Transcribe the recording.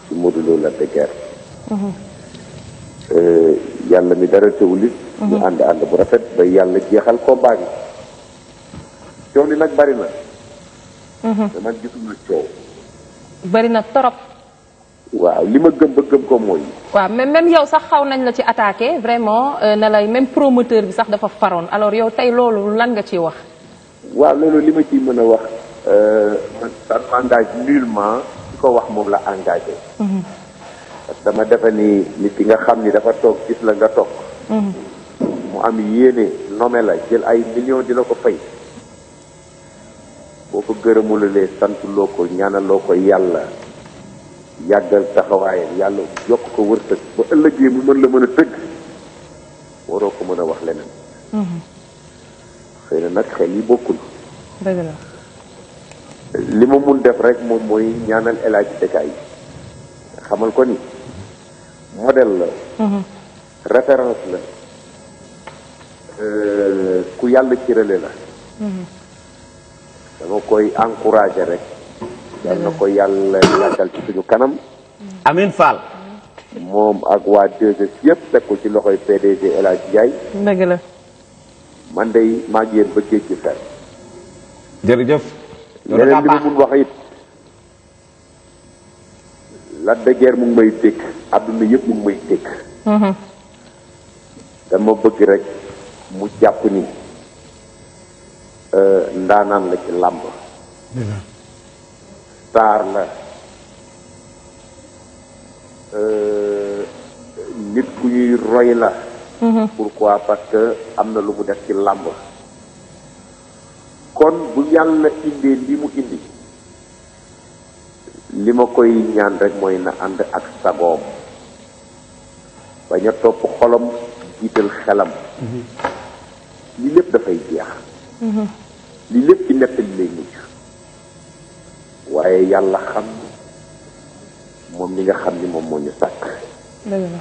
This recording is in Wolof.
ci Modou Lo Lac de Guiers. yàlla mi dara teewul it. ñu ànd bu rafet ba yàlla jeexal combat bi. coow li nag bari na. te man gisuma coow. bari na torop. waaw li ma gëm ba gëm ko mooy. waaw même yow sax xaw nañ la ci attaqué vraiment ne lay même promoteur bi sax dafa faroon alors yow tey loolu lan nga ciy wax. waaw loolu li ma ciy mën a wax man ça m'engage nullement ci ko wax moom la engagé. parce que dama defe ni nit ki nga xam ni dafa toog gis la nga toog. mu am yéene nommé la jël ay millions di la ko fay. boo ko gërëmulalee sant loo ko ñaanaloo ko yàlla yàggal taxawaayam yàlla yokk ko wërsëg ba ëllëgee mu mën la mën a tëgg waroo ko mën a wax leneen. xëy na nag xel yi bokkul. dëgg la. li ma mun def rek moom mooy ñaanal El Hadj Bécaye xamal ko ni modèle la. référence la. ku yàlla cërale la. dama koy encouragé rek. yal na ko yàlla yàggal ci suñu kanam. Amin Fall. moom ak waa 2S yëpp teg ko ci loxoy PDG El Hadj Ndiaye. dëgg la. man de maa ngi yéen ba géej gi fer. jërëjëf. leneen li ma mun wax it. Lac de Guiers mu ngi may dégg adduna yëpp mu ngi may dégg. dama bëgg rek mu jàpp ni ndaanaan la ci làmb. star la. nit ku ñuy roy la. pourquoi parce que am na lu mu def ci làmb. kon bu yàlla indee li mu indi li ma koy ñaan rek mooy na ànd ak sagoom bañ a topp xolam jiital xelam. li lépp dafay jeex. li lépp ci nettali lay mujj. waaye yàlla xam moom li nga xam ni moom moo ñu sàkk. dëgg la.